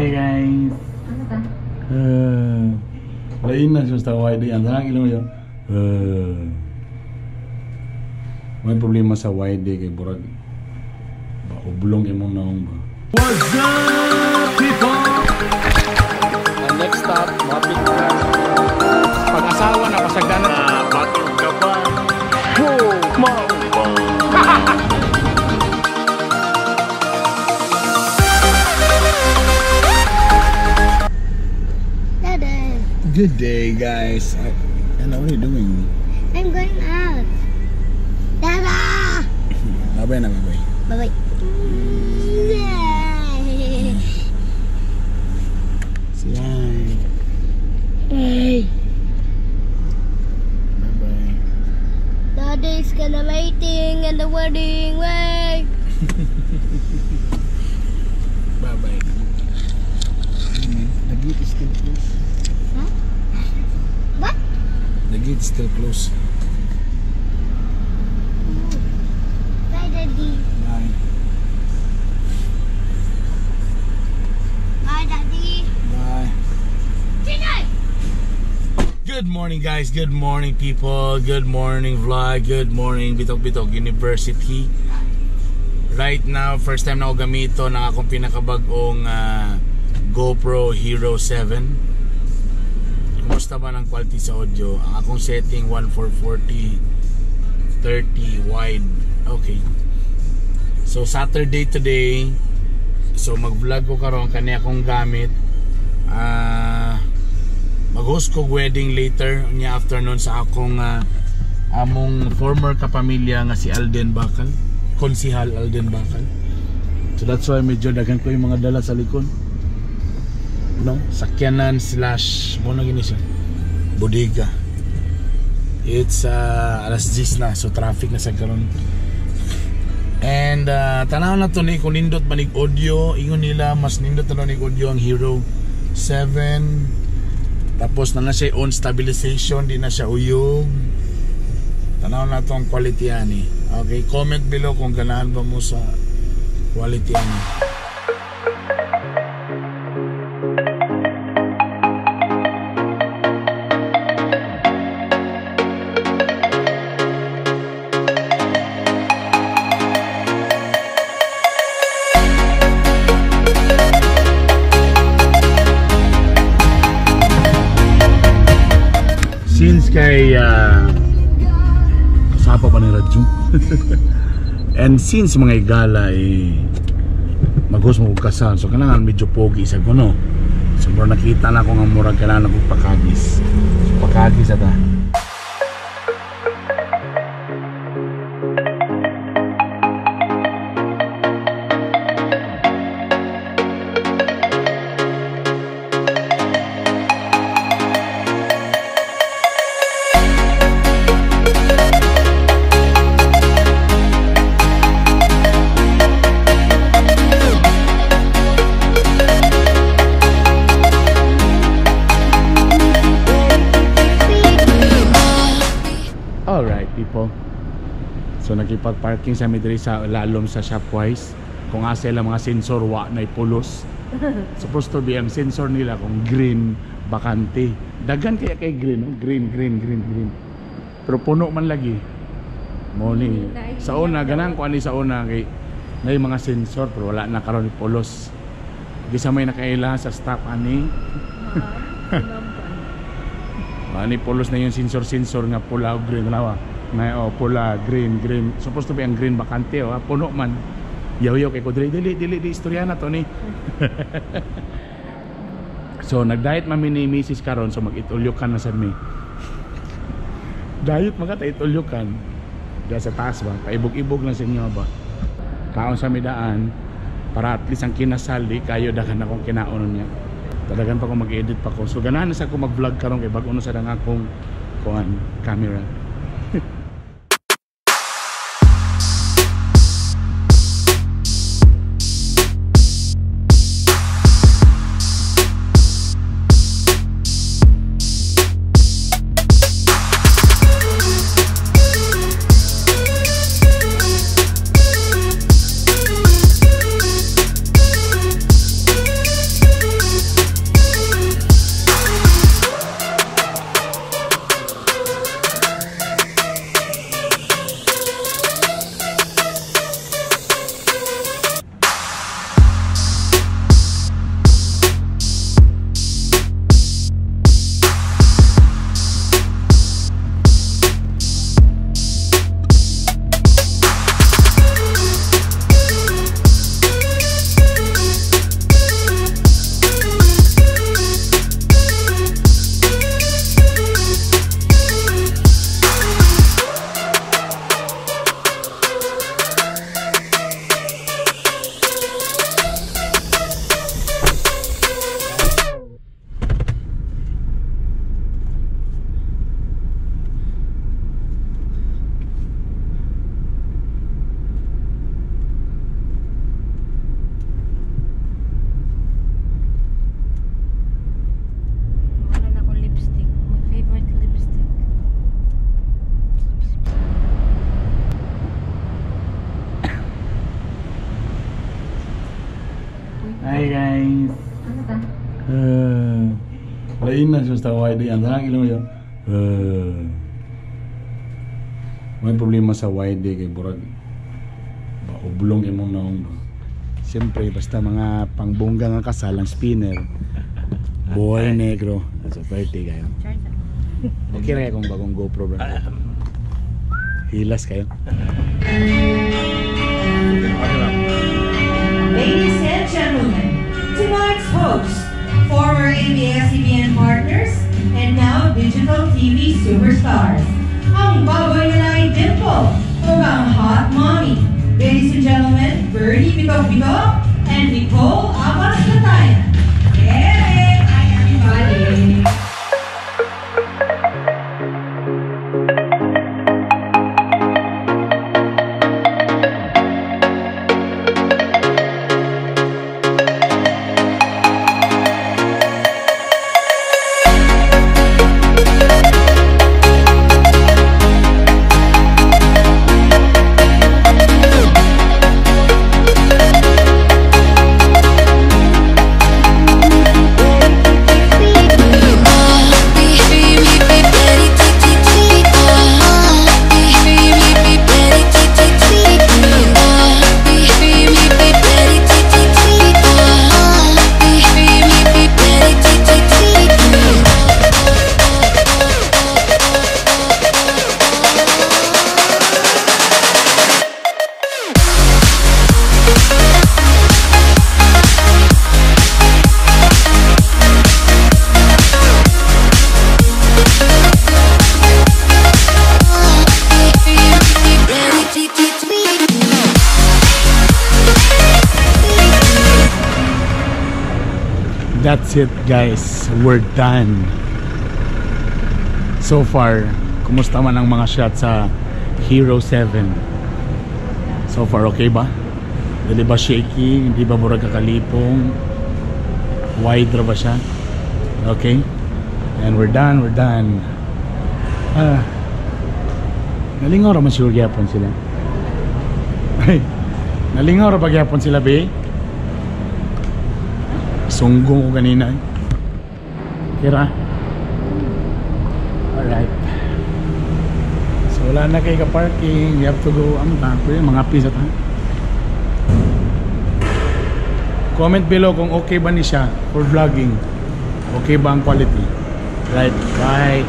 Hi guys. Ano ta? Lain na siya sa wide. Ang tanang ilong yun. May problema sa wide kay burag. Ba oblong imong naong ba. What's up, people? Ang next stop, mapit na. Pag-asawa na pasagdanan. Batog ka ba? Oh, mao ba? Dada, Good day, guys. And what are you doing? I'm going out. Dada! Bye-bye na, bye-bye. Bye-bye. Say hi. Hey. Bye-bye. Daddy's gonna waiting in the wedding way. Bye-bye. The gate is still closed. Huh? What? The gate is still closed. Bye, Daddy. Bye. Bye, Daddy. Bye. Tonight. Good morning, guys. Good morning, people. Good morning, vlog. Good morning, Bitog Bitog University. Right now, first time na ako gamito ng akong pinakabag-ong GoPro Hero 7. Kumusta ba ng quality sa audio? Ang akong setting 1440 30 wide. Okay. So Saturday today. So mag-vlog ko karon kani akong gamit. Mag-host ko wedding later nya afternoon sa akong among former kapamilya nga si Alden Bakal, Konsihal Alden Bakal. So that's why medyo daghan ko yung mga dala sa likod. No, sakyanan slash mo na gini siya. Bodega. It's alas 10 na, so traffic na sa karon. And tanaw na to ni kung nindot manig audio, ingon nila mas nindot na nig audio ang Hero 7. Tapos na siya on stabilization, di na siya uyog. Tanaw na to ang quality ani. Okay, comment below kung ganahan ba mo sa quality ani. Since kay kasapa pa ni Radyo. And since mga igala eh mag-host mo kasal, so kanangan medyo pogi sa kuno. So mura nakita na ko nga murag kailangan akong pakagis. So pakagis ata. Alright, people. So nakipag-parking sa mi diri sa lalom sa Shopwise. Kung asa ilang mga sensor wa na ipulos. Supposed to be ang sensor nila kung green, bakante. Dagan kaya kay green, no? Green, green, green, green. Pero puno man lagi. Mo ni. Sa una ganang ko ani sa una kay na yung mga sensor pero wala na karon ipulos. Di sa may nakaila sa staff ani. Ani pulos na yung sensor-sensor nga pula o green tanawa. Na oh, pula, green, green. Supposed to be ang green bakante oh, puno man. Yaw-yaw kay ko dili dili dili di istorya na to ni. So nag-diet mami ni Mrs. karon, so mag-itulyokan na sad mi. Diet mga ta itulyokan. Diya sa taas ba, paibog-ibog lang sa inyo ba. Kaon sa midaan para at least ang kinasal di kayo daghan akong kinaon niya. Talagan pa ko mag-edit pa ko. So ganahan na sa ako mag-vlog karon kay bag-o na sa dang akong kuan camera. Hi guys. Lain na siya sa wide ang tanang ilong yun. May problema sa wide kay burag ba oblong imong naong ba. Siyempre basta mga pangbongga nga kasal ang spinner. Boy negro. Sa party kayo. Okay ra kung bagong GoPro bro. Hilas kayo. Ladies and gentlemen, tonight's host, former ABS-CBN partners, and now digital TV superstars, ang baboy na Dimple, o ang hot mommy. Ladies and gentlemen, Bernie Bitoc-Bitoc and Nicole Abbas Latayan. Hey! Hi everybody! That's it guys, we're done. So far, kumusta man ang mga shots sa Hero 7? So far okay ba? Hindi ba shaky? Hindi ba murag kakalipong? Wide ra ba siya? Okay. And we're done, we're done. Nalingaw ra man siguro gyapon sila. Ay, nalingaw ra ba gyapon sila be? Sunggong ko kanina eh. Kira. Alright. So wala na kay ka-parking. We have to go. Ano ta? Pwede mga pisa ta. Comment below kung okay ba ni siya for vlogging. Okay ba ang quality? Right. Bye.